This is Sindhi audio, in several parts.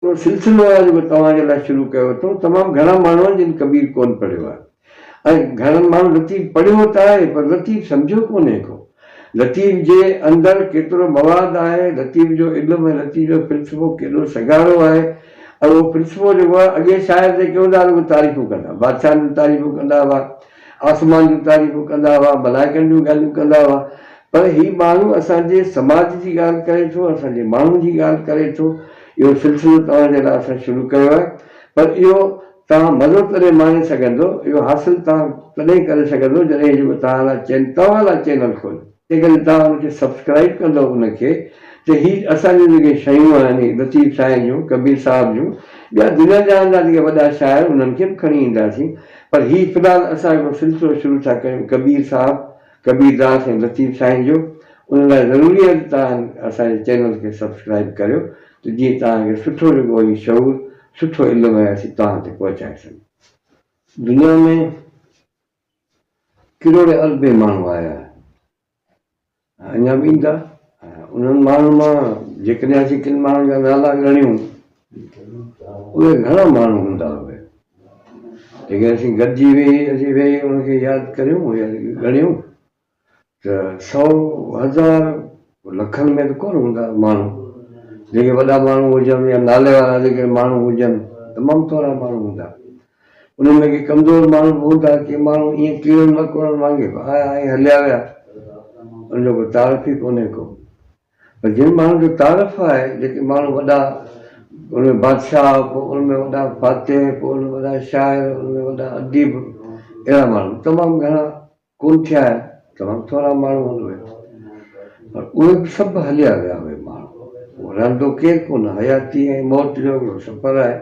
هڪڙو سلسلو آهي جيڪو توهان جي لاء شروع ڪيو اٿئون. تمام گهڻا ماڻهو آهن جن ڪبير ڪونه پڙهيو آهي ۽ گهڻن ماڻهن لطيف پڙهيو ته آهي پر لطيف سمجهيو ڪونهي ڪو. لطيف جي اندر ڪيترو مواد آهي، لطيف جو علم ۽ لطيف جو فلسفو ڪيڏو سگهارو آهي ۽ اهو فلسفو جيڪو آهي اڳي شاعر جيڪي هوندا هئا رڳو تعريفون ڪندا هئا، بادشاهن جون تعريفون ڪندا هئا، آسمان جون تعريفون ڪندا هئا، ملائڪن جون ڳالهيون ڪندا هئا پر هي ماڻهو اسان جي سماج جي ڳالهه ڪري ٿو، اسان جي ماڻهن جي ڳالهه ڪري ٿو. اهو سلسلو توهان جي لاء اسان شروع ڪيو آهي پر اهو توهان مزو تڏهن ماڻي سگهندو، اهو حاصل توهان تڏهن ڪري سگهندو جڏهن جيڪو توهان لاء چين توهان لاء چينل کوليو. جيڪڏهن توهان ان کي سبسڪرائيب ڪندو ان کي ته هي اسان جون جيڪي شيون آهن هي لطيف سائين جون، ڪبير صاحب جون، ٻيا دنيا جهان جا جيڪي وڏا شاعر انهن کي به کڻي اينداسين پر هي في الحال اسان هڪڙو سلسلو شروع ٿا ڪريون ڪبير صاحب، ڪبير داس ۽ لطيف سائين جو ان لاء ضروري آهي ته توهان اسان جي چينل کي سبسڪرائيب ڪريو ته جيئن توهان کي سٺو جيڪو هي شعور سٺو علم آهي اسين توهان تي پهچائي سگهون. دنيا ۾ ڪروڙين اربين ماڻهو آيا آهن ۽ اڃا به ايندا ۽ انهن ماڻهن مان جيڪڏهن اسين ڪن ماڻهن جا نالا ڳڻيون اهي گهڻا ماڻهو هوندا اهي جيڪڏهن اسين گڏجي ويهي اسين ويهي انهن کي ياد ڪريون يا ڳڻيون ته سئو هزار لکن ۾ ته ڪونه هوندا ماڻهو جيڪي وڏا ماڻهو هجن يا نالي وارا جيڪي ماڻهو هجن تمام ٿورا ماڻهو هوندا انهن ۾ ڪي ڪمزور ماڻهو به هوندا، ڪي ماڻهو ائين ڪيڙن مڪوڙن وانگي به آيا ۽ هليا ويا، انهن جو ڪو تعارف ئي ڪونهي ڪو. پر جن ماڻهن جو تعارف آهي، جيڪي ماڻهو وڏا، ان ۾ بادشاهه، پوء ان ۾ وڏا فاتح، پوء ان ۾ وڏا شاعر، ان ۾ وڏا اديب، اهڙا ماڻهو تمام گهڻا ڪونه ٿيا آهن، تمام ٿورا ماڻهو آهن اهي، پر اهي به سڀ هليا ويا اهي ماڻهو، پوء رهندو ڪير ڪونه، حياتي ۽ موت جو هڪڙو سفر آهي،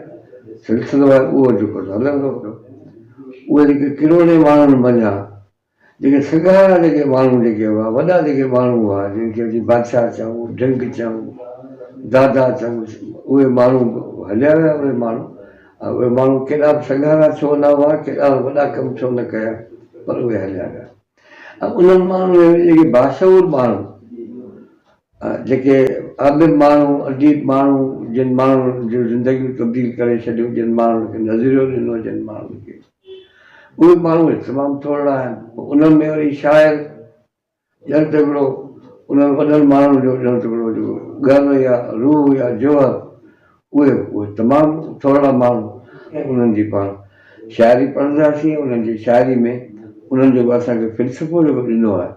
سلسلو آهي، اهو جيڪو سو هلندو پيو، اهي جيڪي ڪروڙين ماڻهن منجهان جيڪي سگهارا جيڪي ماڻهو جيڪي هئا، وڏا جيڪي ماڻهو هئا، جن کي اسين بادشاهه چئون، ڊنڪ چئون، دادا چئون، اهي ماڻهو به هليا ويا اهي ماڻهو. اهي ماڻهو ڪيڏا به سگهارا ڇو نه هئا، ڪيڏا به وڏا ڪم ڇو نه ڪيا، پر اهي هليا ويا. ۽ انهن ماڻهن ۾ به جيڪي باشعور ماڻهو، جيڪي عالم ماڻهو، اديب ماڻهو، جن ماڻهن جون زندگيون تبديل ڪري ڇڏيون، جن ماڻهن کي نظريو ڏنو، جن ماڻهن کي، اهي ماڻهو تمام ٿورڙا آهن. پوء انهن ۾ وري شاعر ڄڻ ته هڪڙو انهن وڏن ماڻهن جو ڄڻ ته هڪڙو جيڪو ڳر يا روح يا جوهر اهي اهي تمام ٿورڙا ماڻهو انهن جي پاڻ شاعري پڙهنداسين انهن جي شاعري ۾ انهن جيڪو اسان کي فلسفو جيڪو ڏنو آهي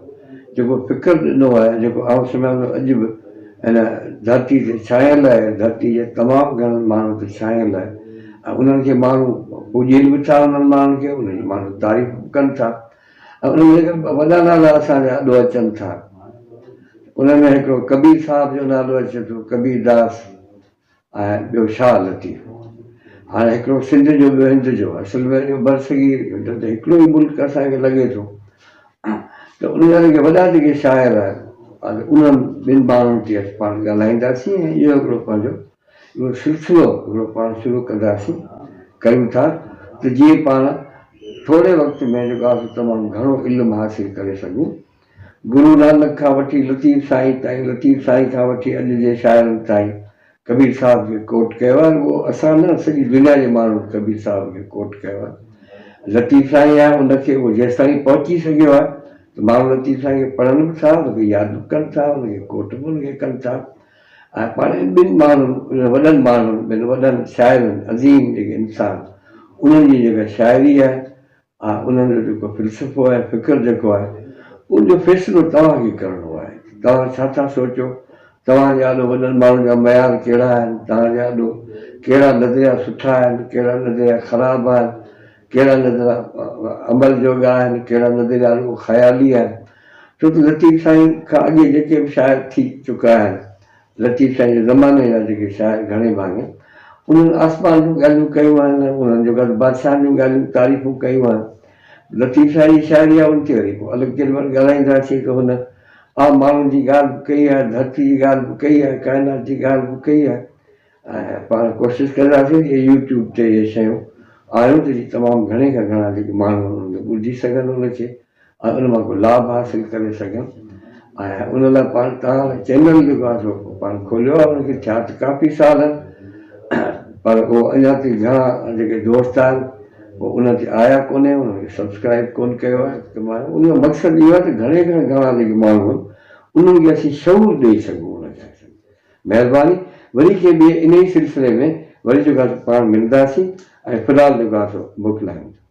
جيڪو فڪر ڏنو آهي جيڪو آئون سمجهان ٿو اڄ به هن ڌرتي تي ڇانيل آهي ڌرتي جي تمام گهڻن ماڻهن تي ڇانيل آهي ۽ انهن کي ماڻهو پوڄين به ٿا انهن ماڻهن کي انهن جي ماڻهو تعريف به ڪن ٿا ۽ ان ۾ جيڪي وڏا نالا اسان جي آڏو اچن ٿا، انهن ۾ هڪڙو ڪبير صاحب جو نالو اچي ٿو، ڪبير داس ۽ ٻيو شاهه لطيف. هاڻي هڪڙو سنڌ جو ٻيو هند جو، اصل ۾ اهو برصغير ته هڪڙو ئي ملڪ اسان کي لڳي ٿو ته ان جا جيڪي وڏا جيڪي شاعر آهن، انهن ٻن ماڻهن تي اڄ پاڻ ڳالهائينداسين ۽ اهو هڪڙو پنهنجو اهو سلسلو هڪڙو پاڻ شروع ڪنداسين، ڪريون ٿا ته جيئن پاڻ ٿوري وقت ۾ جيڪو آهي سو تمام گهڻو علم حاصل ڪري سگهون. گرو نانڪ کان وٺي لطيف سائين تائين، لطيف سائين کان وٺي اڄ جي شاعرن تائين ڪبير صاحب کي ڪوٽ ڪيو آهي. رڳو اسان نه سڄي دنيا جي ماڻهن ڪبير صاحب کي ڪوٽ ڪيو آهي. لطيف سائين آهي ان کي اهو جيستائين پهچي سگهيو آهي ته ماڻهو لطيف سائين کي پڙهن به ٿا، ان کي ياد به ڪن ٿا، ان کي ڪوٽ به ان کي ڪن ٿا. ۽ پاڻ ٻن ماڻهن، انهن وڏن ماڻهن، ٻن وڏن شاعرن، عظيم جيڪي انسان، انهن جي جيڪا شاعري آهي ۽ انهن جو جيڪو فلسفو آهي، فڪر جيڪو آهي، ان جو فيصلو توهان کي ڪرڻو آهي ته توهان ڇا ٿا سوچو، توهان جي آڏو وڏن ماڻهن جا معيار ڪهڙا آهن، توهان جي آڏو ڪهڙا نظريا سٺا آهن، ڪهڙا نظريا خراب آهن، ڪهڙا نظريا عمل جوڳا آهن، ڪهڙا نظريا رڳو خيالي آهن. ڇو ته لطيف سائين کان اڳي جيڪي به شاعر ٿي چڪا آهن، لطيف سائين جي زماني جا جيڪي شاعر گهڻي ڀاڱي انهن آسمان جون ڳالهيون ڪيون آهن، انهن جو گڏ بادشاهن جون ڳالهيون تعريفون ڪيون آهن. لطيف سائين جي شاعري آهي ان تي وري پوء الڳ ڪيڏي مهل ڳالهائينداسين ته هن عام ماڻهن جي ڳالهه به ڪئي آهي، ڌرتي جي ڳالهه به ڪئي آهي، ڪائنات جي ڳالهه به ڪئي آهي ۽ پاڻ ڪوشش ڪنداسين ته يوٽيوب تي اهي شيون آڻيون ته جي تمام گهڻي کان گهڻا جيڪي ماڻهو انهن کي ٻڌي سگهن ان کي ۽ ان مان ڪو لاڀ حاصل ڪري سگهن ۽ ان لاء پاڻ توهان لاء چينل جيڪو آهي سو پاڻ کوليو آهي ان کي ٿيا ته ڪافي سال آهن پر اهو اڃا تائين گهڻا جيڪي دوست آهن اهي ان تي آيا ڪونهي انهن کي سبسڪرائب ڪونه ڪيو آهي ته مان ان جو مقصد اهو آهي ته گهڻي کان گهڻا جيڪي ماڻهو آهن انهن کي اسين شعور ڏئي سگهون ان جا مهرباني وري ڪنهن ٻئي انهي سلسلي ۾ وري جيڪو آهي سو پاڻ ملنداسين ۽ في الحال جيڪو آهي سو موڪلايون ٿا.